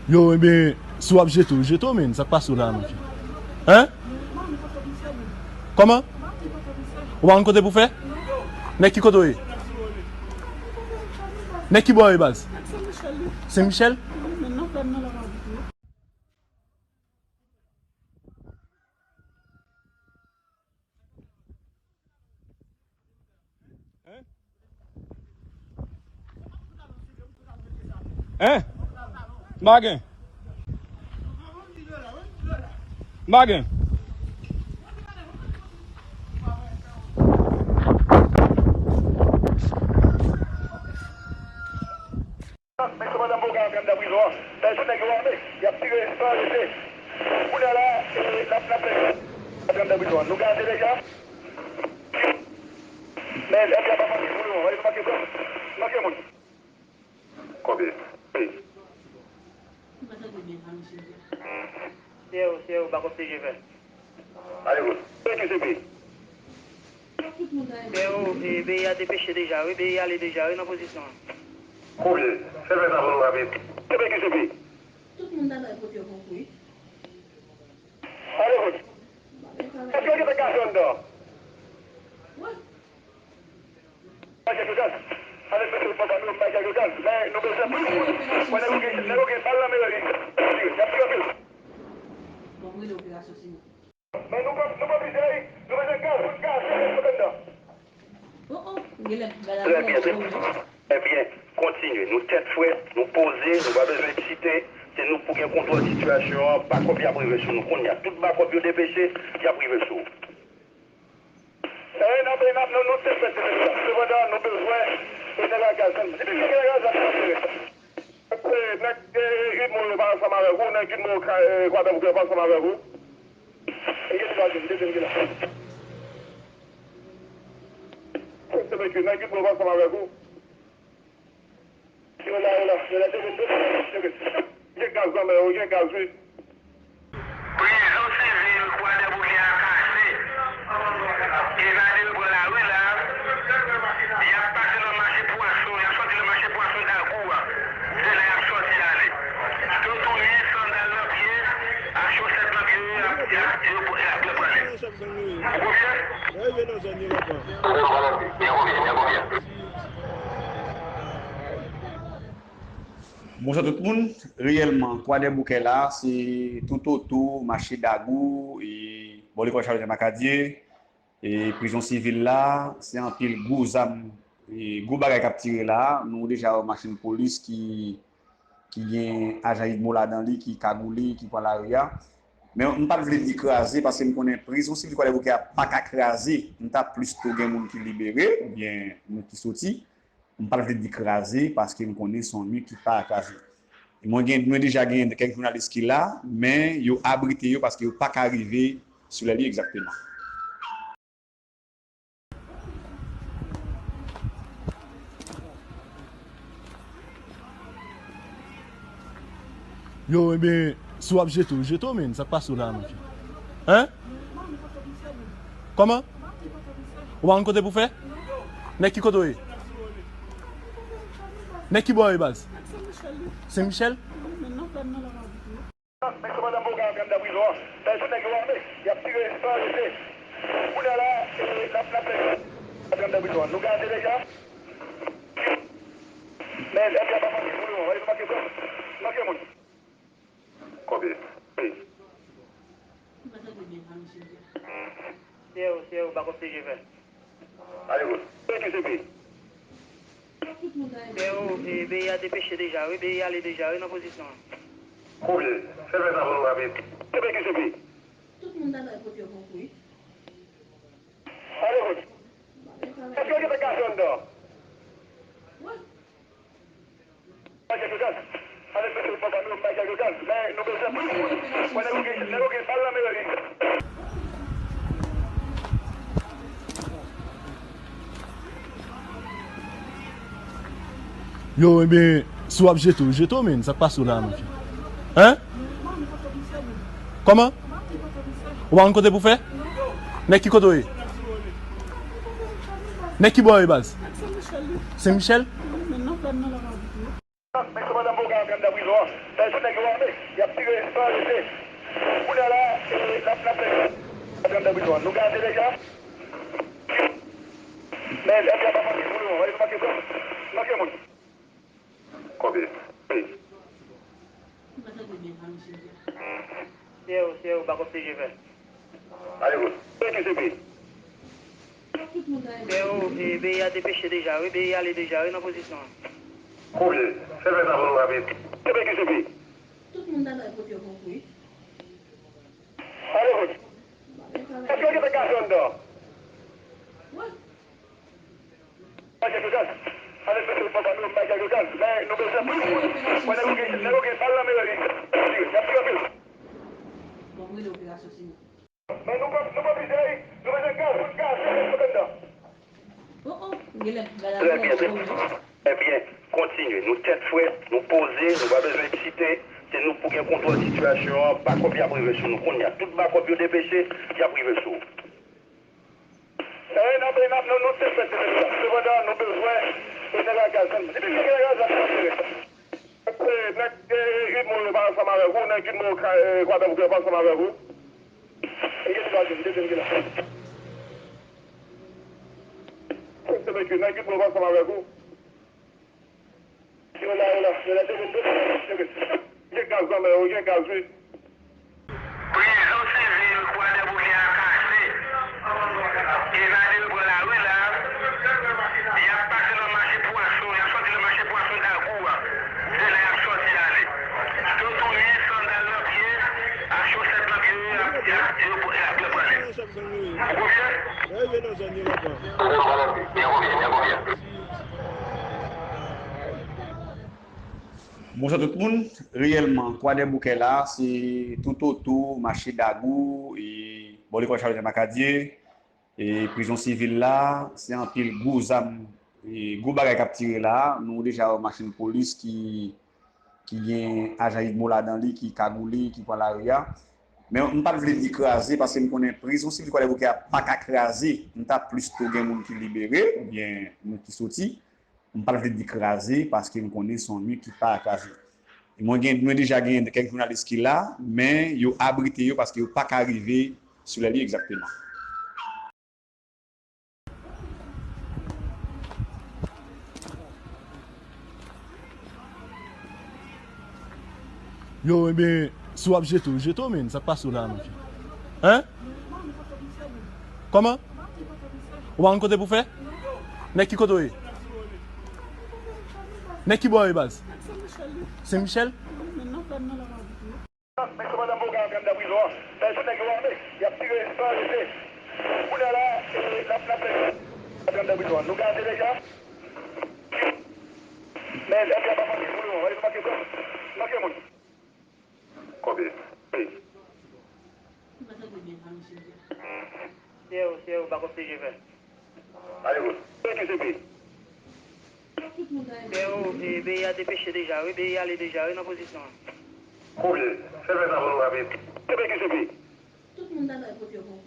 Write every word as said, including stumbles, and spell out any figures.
Yo, ebyen, si w ap jete, w jete w, men. Sa k pase w la, monchè? Hein? Kòman? Ou pa konn kote pou fè? Nèg ki kote w ye? Nèg ki bò w ye, baz? Sen Michèl? Hein? Hein? M pa gen. M pa gen. Men sepandan, m poko ka rantre anndan prizon an. Sa vle di nèg yo ame, y ap tire san rete. Kounye a la, e, n ap, n ap fè rantre anndan prizon an. Nou gaze deja. Men, F B I pa manke pou nou, nou manke pran. Manke moun. Konbyen? Wi. Pierrot, Pierrot, pa kòm T G fè. Ale, bon. Thank you, C P. Pierrot, e, B I a depeche deja, wi. B I ale deja, wi, nan pozisyon an. Konbyen? Fè fè sa pou nou rapid. Thank you, C P. Tout moun ta bay kote yo pou kouri. Ale, bon. Èske yo gentan gaze anndan? Wi. Bay kèk gaz. Avèk mesye papa nou, bay kèk gaz. Men nou bezwen plis moun. Wè nèg yo gen, nèg yo gen bal nan men yo, y ap tire, y ap tire anpil. Men nou pran, nou pran plizyè, wi. Nou bezwen gaz, nou gaz, nou gaz anndan. Trè byen, trè, trè byen. Kontinye. Nou tèt frèt, nou poze, nou pa bezwen eksite. Se nou k pou gen kontwòl sitiyasyon an. Bakòp y ap rive sou nou kounye a. Tout bakòp yo depeche, y ap rive sou ou. E, n ap, n ap, nou, nou te fè ti nèg la. Sepandan, nou bezwen, e, nèg a gaz, divize nèg a gaz la, nou ap jere sa. E, nèg, e, Gidmo yo pa ansanm avèk ou, nèg Gidmo, e, Kwadèboukè yo pa ansanm avèk ou. E, gen dwa vin, depi m gen la. Se, se vre ke nèg Gidmo yo pa ansanm avèk ou. Yo la, yo la, yo la, teke, teke, teke. Gen gaz nan men yo, gen gaz, wi. Prizon sivil Kwadèboukè a kase. Evade yo pran lari la. Y ap pase nan mache pwason, y ap sòti nan mache pwason Dagou a. Se la y ap sòti ale. Yo tounen sandal nan pye, ak chosèt nan pye, y ap, y ap, y ap, y ap pran nèg. Ou konfye? Byen konfye, byen konfye. Bonswa tout moun. Reyèlman, Kwadèboukè la, se toutotou mache Dagou, e bò lekòl Charles Jean Macadier, e prizon sivil la, se anpil gwo zam, e gwo bagay k ap tire la. Nou deja wè machin polis ki, ki gen ajan Gidmo ladan li, ki kagoule, ki pran lari a. Men m pa t vle di kraze, paske m konnen prizon sivil Kwadèboukè a pa ka kraze. M ta plis tou gen moun ki libere, oubyen moun ki soti. M pa t vle di kraze, paske m konnen se yon mi ki pa ka kraze. Mwen gen, mwen deja gen kèk jounalis ki la, men yo abrite yo paske yo pa ka rive sou lè li egzakteman. Yo, ebyen, si w ap jete w, jete w, men. Sa k pase w la, monchè? Hein? Kòman? Ou pa konn kote pou fè? Nèg ki kote w ye? Nèg ki bò w ye, baz? Sen Michèl? Men sepandan, m poko ka rantre anndan prizon an. Sa vle di nèg yo ame, y ap tire san rete. Kounye a la, e, n ap, n ap fè rantre anndan prizon an. Nou gaze deja. Men F B I pa manke pou nou, nou manke pran. Manke moun. Konbyen? Wi. Pierrot, Pierrot, bakòp T G fè. Ale, bon. Thank you, C P. Pierrot, e, B I a depeche deja, wi, B I ale deja, wi, nan pozisyon an. Konbyen? Fè fè sa pou nou rapid. Thank you, C P. Tout moun ta bay kote yo pou kouri. Ale, bon. Èske yo gentan gaze anndan? Wi. Yo, ebyen, si w ap jete w, jete w, men. Sa k pase w la, monchè? Hein? Kòman? Ou pa konn kote pou fè? Nèg ki kote w ye? Nèg ki bò w ye, baz? Sen Michèl? Men sepandan, m poko Antre anndan prizon an. Sa se nèg yo ame. Y ap tire san rete. Kounye a la, e, n ap, n ap fè antre anndan prizon an. Nou gaze deja. Men, F B I a pa manke moun non. Wè, nou manke pran. Manke moun. Konbyen? Wi. Se ou, se ou, pa konn P G V. Ale, bon. P Q C P. Se ou, e, B I a depeche deja, wi, B I a ale deja, wi, nan pozisyon an. Konbyen? Se fè sa pou nou rapid. Se P Q C P. Tout moun ta bay kote yo pou wi. Ale, bon. Èske yo gentan gaze anndan? Wi. Bay kèk gaz. Ann espere papa nou bay kèk gaz. Men nou bezwen plis moun. Mwen nèg yo gen, nèg yo gen bal nan meri. Y ap tire anpil. Men nou pran, nou pran plizyè, nou bezwen gaz, pou n gaze, pou n anndan. Trè byen, trè byen. Kontinye. Nou tèt frèt, nou poze, nou pa bezwen eksite. Se nou pou gen kontwòl sitiyasyon an. Bakòp y ap rive sou nou kounye a. Tout bakòp yo depeche, y ap rive sou ou. E, n ap, n ap, nou, nou te fèt se sa. Sepandan, nou bezwen, e, nèg la gaz, depi nou gen gaz la, nou ap jere. E, nèg, e, Gidmo yo pa ansanm avèk ou, nèg Gidmo, e, Kwadèboukè yo pa ansanm avèk ou. E, gen ti bagay, gen ti bagay la. Se nèg Gidmo yo pa ansanm avèk ou. Yo la, yo la, yo la, demen, demen, demen. Gen gaz nan men yo, gen gaz, wi. Prizon sivil Kwadèboukè a kase. Evade yo pran lari la. Y ap pase nan mache pwason, y ap sòti nan mache pwason Dagou a. Se la y ap sòti ale. Toutouni, sandal nan pye, ak chosèt nan pye yo, y ap, y ap, y ap, y ap pran li. Ou konfye? Byen konfye, byen konfye. Bonswa tout moun. Reyèlman, Kwadèboukè la, se toutotou mache Dagou, e bò lekòl Charlemagne Macadier, e prizon sivil la, se anpil gwo zam, e gwo bagay k ap tire la. Nou deja wè machin polis ki, ki gen ajan Gidmo ladan li, ki kagoule, ki pran lari a. Men m pa t vle di kraze, paske m konnen prizon sivil Kwadèboukè a pa ka kraze. M ta plis tou gen moun ki libere, oubyen moun ki soti. M pa t vle di kraze, paske m konnen se yon mi ki pa kraze. Mwen gen, mwen deja gen kèk jounalis ki la, men yo abrite yo paske yo pa ka rive sou lè li egzakteman. Yo, ebyen, si w ap jete w, jete w, men, sa k pase w la, men? Hein? Kòman? Ou pa konn kote pou fè? Nèg ki kote w ye? Nèg ki bò w ye, baz? Sen Michèl? Men se madanm Boga antre anndan prizon an. Sa se nèg yo ame. Y ap tire san rete. Kounye a la, e, n ap, n ap fè antre anndan prizon an. Nou gaze deja. Men F B I a pa manke moun non. Wè, nou manke pran. Manke moun. Konbyen? Wi. Se ou, se ou, bakòp P G V. Ale, bon. P Q C P. Se ou, e, B I a depeche deja, wi, B I a ale deja, wi, nan pozisyon an. Konbyen? Se fè sa pou nou rapid. Se P Q C P. Tout moun ta bay kote yo pou